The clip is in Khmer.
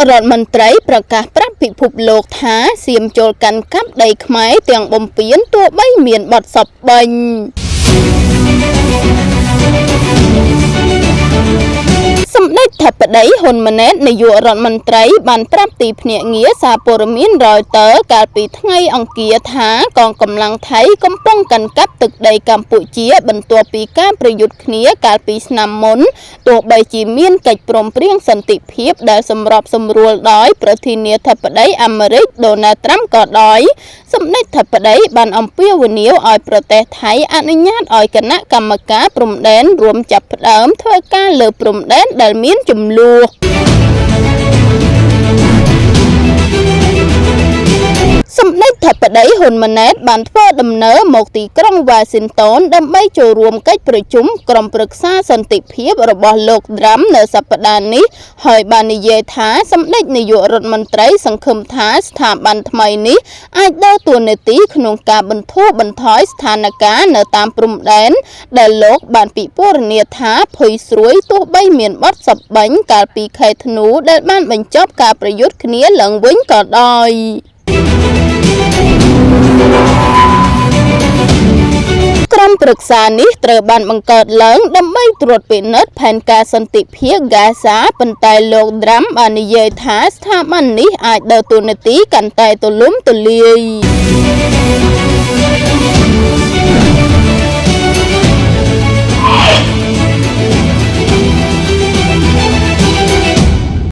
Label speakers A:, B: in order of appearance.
A: រដ្ឋមន្ត្រីប្រកាសប្រាប់ពិភពលោកថាសៀមចូលកាន់កាប់ដីខ្មែរទាំងបំពានទោះបីមានបទសពបាញ់សម្ដេចធិបតីហ៊ុនម៉ាណែតនាយករដ្ឋមន្ត្រីបានប្រាប់ទីភ្នាក់ងារសារព័ត៌មានរ៉យទ័រកាលពីថ្ងៃអង្គារថាកងកម្លាំងថៃកំពុងកាន់កាប់ទឹកដីកម្ពុជាបន្ទាប់ពីការប្រយុទ្ធគ្នាកាលពីឆ្នាំមុនទោះបីជាមានកិច្ចព្រមព្រៀងសន្តិភាពដែលសម្របសម្រួលដោយប្រធានាធិបតីអាមេរិកដូណាល់ត្រាំក៏ដោយសម្ដេចធិបតីបានអំពាវនាវឲ្យប្រទេសថៃអនុញ្ញាតឲ្យគណៈកម្មការព្រំដែនរួមចាប់ផ្ដើមធ្វើការលើព្រំដែនដែលមានជម្លោះសម្ដេចធិបតីហ៊ុនម៉ាណែតបានធ្វើដំណើរមកទីក្រុងវ៉ាស៊ីនតោនដើម្បីចូលរួមកិច្ចប្រជុំក្រុមប្រឹក្សាសន្តិភាពរបស់លោកត្រាំនៅសប្តាហ៍នេះហើយបាននិយាយថាសម្ដេចនាយករដ្ឋមន្ត្រីសង្ឃឹមថាស្ថាប័នថ្មីនេះអាចដើរតួនាទីក្នុងការបន្ធូរបន្ថយស្ថានភាពនៅតាមព្រំដែនដែលលោកបានពិពណ៌នាថាភ័យស្រួយទោះបីមានបទសបាញ់កាលពីខែធ្នូដែលបានបញ្ចប់ការប្រយុទ្ធគ្នាឡើងវិញក៏ដោយក្រុមប្រឹក្សានេះត្រូវបានបង្កើតឡើងដើម្បីត្រួតពិនិត្យផែនការសន្តិភាពហ្គាសាប៉ុន្តែលោកត្រាំបាននិយាយថាស្ថាប័ននេះអាចដើរតួនាទីកាន់តែទូលំទូលាយ។